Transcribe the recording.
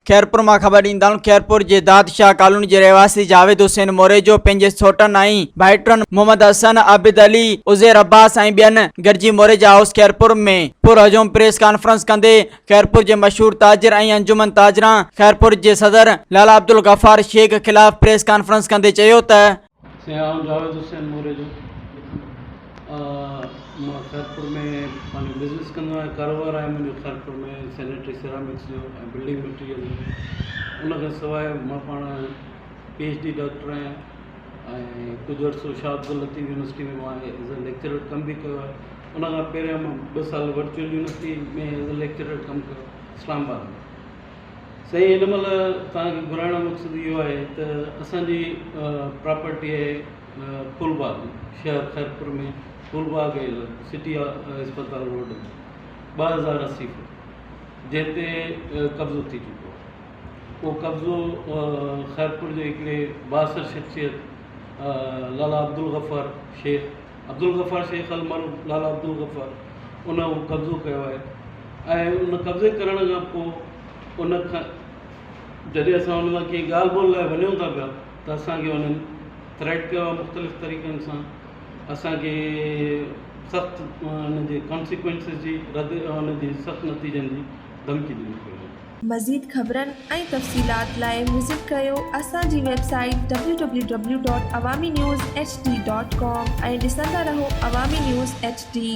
خيرپور مان خبر ڏيندا آهيون خيرپور جي داد شاهه ڪالوني جي رهواسي جاويد حسين موريجو پنهنجي سوٽن ۽ ڀائٽن محمد حسن، عابد علي، عزير عباس ۽ ٻين گڏجي موريجا هائوس خيرپور ۾ پرهجوم پريس ڪانفرنس ڪندي خيرپور جي مشهور تاجر ۽ انجمن تاجران خيرپور جي صدر لالا عبدالغفار شيخ خلاف پريس ڪانفرنس ڪندي چيو ته. سائين آئون جاويد حسين موريجو مان خيرپور ۾ پنهنجو بزنس ڪندو آهيان ڪاروبار آهي منهنجو خيرپور ۾ سينيٽري سيرامڪس جو ۽ بلڊنگ مٽيريل جو ان کان سواء مان پاڻ پي ايڇ ڊي ڊاڪٽر آهيان ۽ ڪجهه عرصو شاهه عبداللطيف يونيورسٽي ۾ مان ايز اي ليڪچرر ڪم به ڪيو آهي ان کان پهريان مان ٻه سال virtual university ۾ as a lecturer ڪم ڪيو اسلام آباد ۾ سائين هن مهل توهان کي گهرائڻ جو مقصد اهو آهي ته اسان جي پراپرٽي آهي ڦول باغ شهر خيرپور ۾ ڦول باغ سٽي اسپتال روڊ 2080 فوٽ جنهن تي قبضو ٿي چڪو آهي اهو قبضو خيرپور جي هڪڙي بااثر شخصيت لالا عبدالغفار شيخ عبدالغفار شيخ المعروف لالا عبدالغفار ان اهو قبضو ڪيو آهي ۽ ان قبضي ڪرڻ کان پوء ان کان جڏهن اسان ان سان ڪنهن ڳالهه ٻولهه لاء وڃون ٿا پيا ته اسان کي انهن ٿريٽ ڪيو آهي مختلف طريقن سان اسان کي سخت ان جي ڪانسيڪوئنسز جي رد ان جي سخت نتيجن جي ڌمڪي ڏني پئي وڃي. مزيد خبرن ۽ تفصيلات لاء وزٽ ڪريو اسان جي website W W W dot Awami news H D dot com ۽ ڏسندا رهو عوامي نيوز ايڇ ڊي.